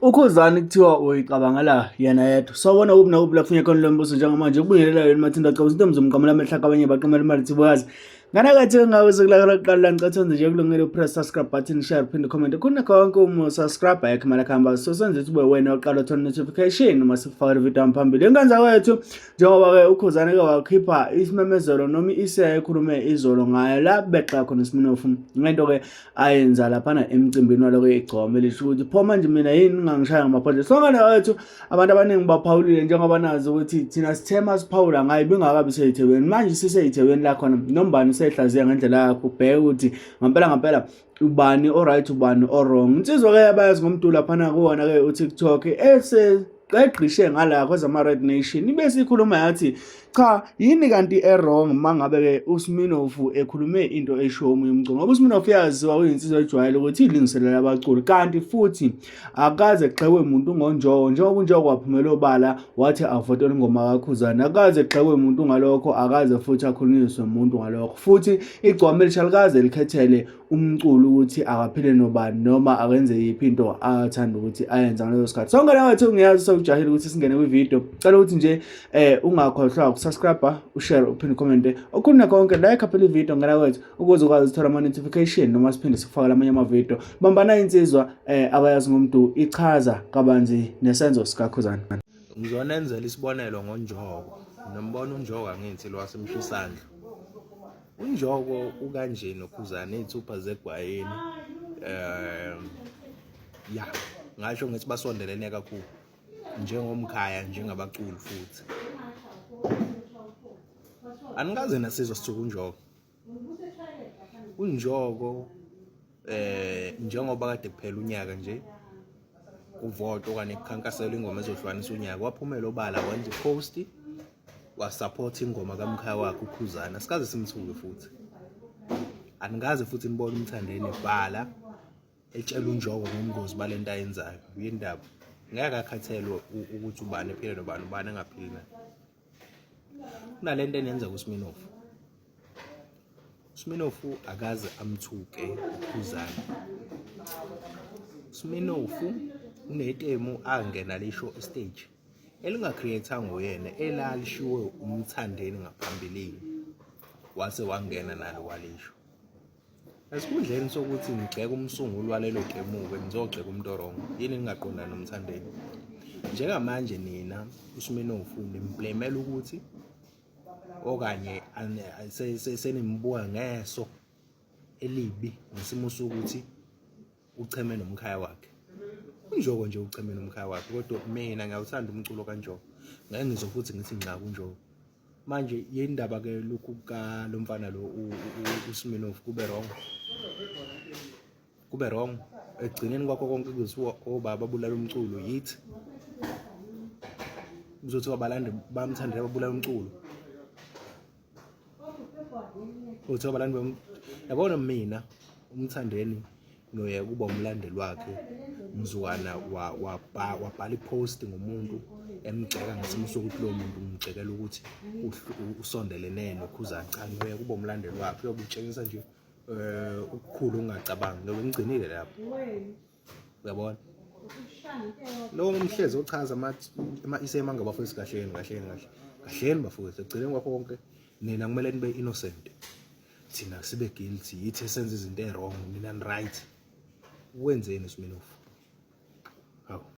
UKhuzani kuthiwa uyicabangela yena yedwa. Sawubona kuphi nakuphi la kufunye khona lo mbuso njengamanje kubingelela yona Mathinta cha izinto zomqamela amehla kabanye baqamela imali thiboyazi. Ngana kathi ngawe sekulaka lokuqala la ngicela nje kulungile upress subscribe button share phinde comment khona konke uma subscribe ayikho imali kuhamba so senze ukuthi ube wena oqala uthola notification uma sifaka video phambili. Inkanza kwethu njengoba ke uKhuzani ke wakhipha isimemezelo noma iseya ekhulume izolo ngayo la bexa khona isiminofu ngento ke ayenza laphana emcimbini waloko igcome lisho ukuthi pho manje mina yini ngangishaya ngamaphodlela sonke wethu abantu abaningi baphawulile njengoba nazi ukuthi thina sithema siphawula ngayo bingakabi seyithebeni manje siseyithebeni la khona nombani usehlaziya ngendlela yakho ubheke ukuthi ngampela ngampela ubani oright ubani owrong insizwa ke abayazi ngomntu laphana kuwona ke uTikTok ese qeqishe ngala kwezama-Red Nation ibe sikhuluma yathi cha yini kanti e-wrong mangabe-ke uSminoff ekhulume into eshiwo omunye umculo ngoba uSminoff uyaziwa uyinsizwa ejwayele ukuthi ilungiselela abaculi kanti futhi akaze egxekwe muntu ngonjoko njengoba unjoko waphumela obala wathi avotele ingoma kaKhuzani akaze egxekwe muntu ngalokho akaze futhi akhulunyiswe muntu ngalokho futhi igcwama elisha likaze likhethele umculo ukuthi akaphile nobani noma akenze yiphi into athanda ukuthi ayenze ngaleso sikhathi sonke la wethu ngiyazi sewujahile ukuthi singene kwivideo cela ukuthi nje eh ungakhohlwa ukusubscribe ushare uphinde comment okhuluma konke like phela ivideo ngala wethu ukuze ukwazi ukuthola ama notification noma siphinde sikufakele amanye ama video bambana insizwa eh abayazi ngomntu ichaza kabanzi nesenzo sikaKhuzani. Ngizonenzela isibonelo ngoNjoko nombona uNjoko angithi lo wasemshisandlu UNjoko ukanje noKhuzani iy'thupha zegwayini ya ngasho ngithi basondelene kakhulu njengomkhaya njengabaculi futhi anikaze nasizwa sithuka uNjoko uNjoko njengoba kade kuphela unyaka nje kuvotwa okanye kukhankaselwa ingoma ezohlukanisa unyaka waphumela obala wenza ipost wasupport ingoma kamkhaya wakhe uKhuzana sikaze simthuke futhi anikaze futhi nibone umthandeni ebhala etshela unjoko ngobungozi balento ayenzayo yindaba ngeke akhathelwe ukuthi ubani ephile nobani ubani engaphili naye kunalento enenza kuSminoff uSminoff akaze amthuke uKhuzani uSminoff unetemu angena lisho stage elingacreate-anga uyena elalishiwe umthandeni ngaphambilini wase wangena nalo walisho esikhundleni sokuthi ngigxeke umsunguli walelo temuke ngizogxeka umuntu orong yini ngingaqondani nomthandeni njengamanje nina usminofu nimblamela ukuthi okanye senimbuka ngeso elibi ngesimo sokuthi ucheme nomkhaya wakhe unjoko nje ucheme nomkhaya wakhe kodwa mina ngiyawuthanda umculo kanjoko ngeke ngizwe futhi ngithi nxa kunjoko manje yindaba ke lokhu ka lo mfana lo uSminoff kube wrong kube wrong ekugcineni kwakho konke kuzothiwa obaba babulala umculo yithi kuzothiwa balande bamthandela babulala umculo Uthi abalandi bam yabona mina umthandeni noye kuba umlandeli wakhe mzukwana wabhala ipost ngomuntu emgxeka ngesimo sokuthi lowo muntu umgxekela ukuthi usondelene noKhuzani cha ngiyoya kuba umlandeli wakhe uyobe utshengisa nje um ukukhulu ungacabangi ngoba ngigcinile lapho uyabona lo mhlezi ochaza ama-isem angabafowethu kahleni kahleni kahle kahleni bafowethu ekugcineni kwakho konke nina kumele nibe innocent thina sibe guilty yithi esenza izinto e-wrong nina ni-right wenzeni Sminofu hawu.